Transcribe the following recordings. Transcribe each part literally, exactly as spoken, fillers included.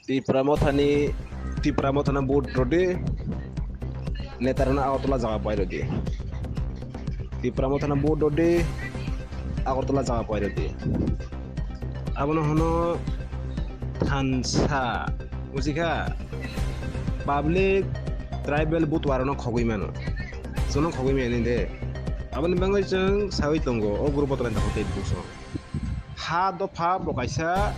Tipra Mothani, Tipra Mothana vote rodi, netarana Agartala jaga pai rodi. Tipra Mothana vote rodi, Agartala jaga pai rodi. Abono hono thansa, bujikha? Public tribal vote warano khogwi mano. Sono khogwi mano de. Aboni bagwi chwng sawi tongo, o group o tongthai bwsong. Ha dopha bo kaisa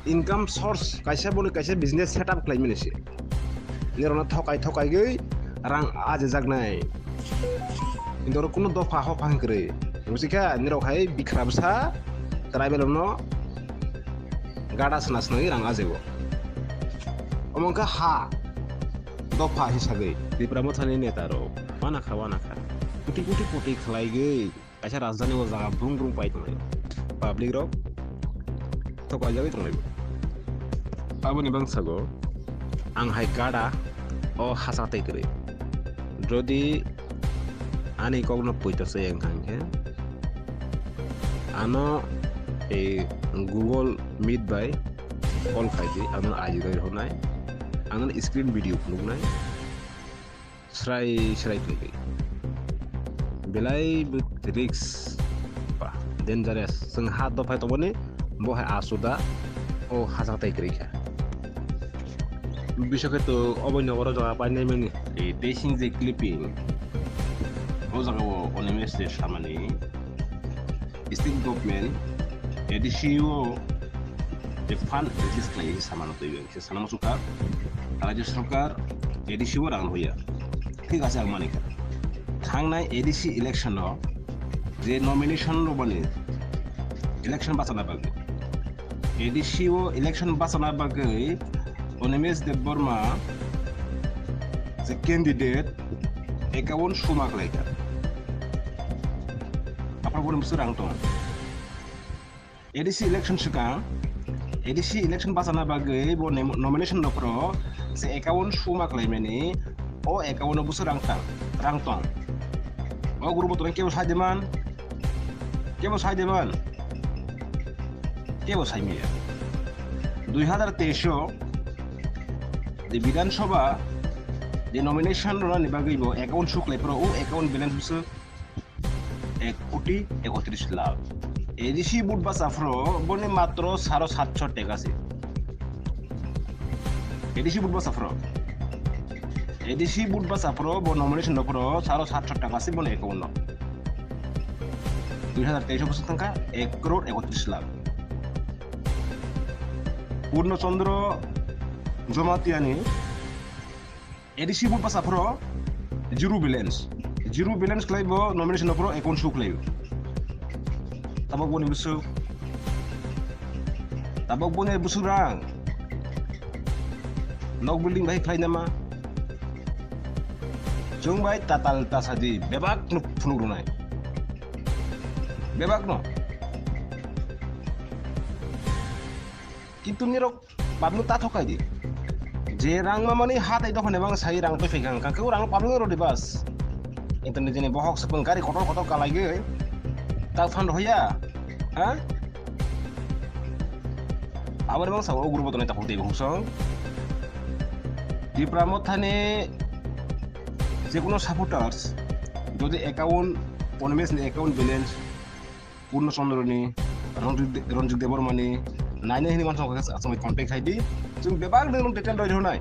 income source, kaisa boni kaisa business setup khlai mani se. Nirokno thokai thokaigwi rang ajejaknai. Nirok kuno dopha hopha hwn kwrwi. Bujikha, nirok hai bikhrabsa tribal rokno gada sna snagwi rang ajego. Omo wngkha ha dopha hisagwi Tipra Mothani neta rok wanakha wanakha, kuti kuti kuti khlaigwi kaisa rajdhani o jaga brung brung pai tonglai. Public rok thokaijagwi tonglai. Aboni bangsago ang hai gada o hachak tei kwrwi. Jodi ani kokno poito se wngkha hinkhe ano ei Google Meet bai call khaidi, ano I D roi rwnai, ano screen video phunuknai. Srai srai khlaiwi. Belai bo risk ba dangerous. Chwng ha dophai tongmani bo hai asuda o hachak tai kwrwi kha. Bisakhe to obo nogoro jaga painai mani. Ei, tei sing je clipping. O jaga o Animesh de samani. State government A D C o je fund release khlai samano twi. Se sana muchungkha, rajya sarkar A D C o rang hoya. Thik ase, ang manikha. Thangnai A D C election o je nomination rwmani election bachana bagwi, A D C o election bachana bagwi Animesh Debbarma je candidate account suma khlaikha. Aphar boni bwswk rang tong. A D C election swkang, A D C election bachana bagwi bo nem-, nomination rokro se account suma khlaimani, o account o bwswk rang tang, rang tong. O group o tonwi kebo sai de man, kebo sai de man, kebo sai maya. Dui hazar teis o je Bidhan Sabha je nomination rwnani bagwi bo account su khlai phuru, o account balance bwswk ek koti ekotris lakh. A D C vote bacha phuru boni matro saro satso taka se. A D C vote bacha phuru. A D C vote bacha phuru bo nomination rw phuru saro satso taka se boni account o. Dui hazar teis o bwswk thangkha ek crore ekotris lakh. Purno Chandra Jamatia ni A D C bo bwsa phuru zero balance. Zero balance khlai bo nomination o phuru account show khlai o. Tabok boni bwswk. Tabok boni bwswk rang. Nok building bai khlai nama. Chwng bai tatal tasadi bebak no phunuk rwnai. Bebak no. Kintu nirok Babno ta thokai di. Je rang mamani ha tai dokhone bang sai rang twi phai kang kang khe rang public rodi bas. Internet jeni bohok sepung gari kotor kotor kalai ge. Ta fan hoya. Ha? Aboni bang sa o group tonai ta phai de husong. Tipra Mothani je kono supporters jodi account, Animesh ni account balance Purno Chandra ni, Ranjit De-, Ranjit Debbarma ni, naina hini mansa khe aswk contact khai di. Chwng bebak de detail roi rwnai.